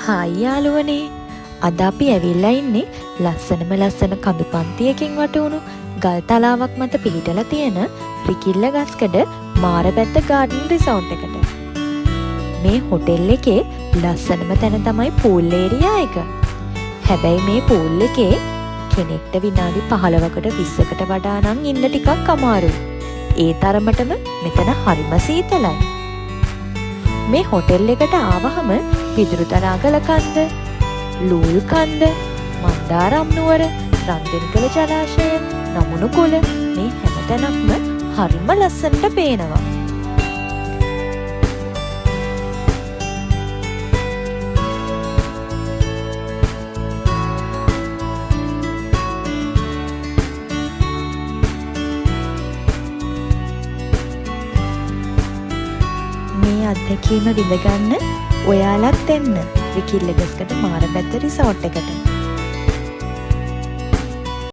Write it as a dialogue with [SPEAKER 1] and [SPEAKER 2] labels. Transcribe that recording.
[SPEAKER 1] Hi යාළුවනේ, අද අපි ඇවිල්ලා ඉන්නේ ලස්සනම ලස්සන කඳු පන්තියකින් වටවුණු ගල් තලාවක් මත පිහිටලා තියෙන රිකිල්ල ගස්කඩ මාරබැද්ද ගාඩන් රිසෝට් එකට. මේ හොටෙල් එකේ ලස්සනම තැන තමයි පූල් ඒරියා එක. හැබැයි මේ පූල් එකේ කෙනෙක්ට විනාඩි 15කට 20කට වඩා නම් ඉන්න ටිකක් අමාරුයි. ඒ තරමටම මෙතන හරිම සීතලයි. මේ හොටෙල් එකට ආවහම පිදුරුතලාගල කන්ද, ලූල් කන්ද, මන්දාරම් නුවර, රන්දෙනිගල ජලාශය, නමුනුකොළ මේ හැම තැනක්ම හරිම ලස්සනට පේනවා. මේ අත්දැකීම විඳගන්න ඔයාලත් එන්න රිකිල්ලගස්කඩ මාරබැද්ද රිසෝට් එකට.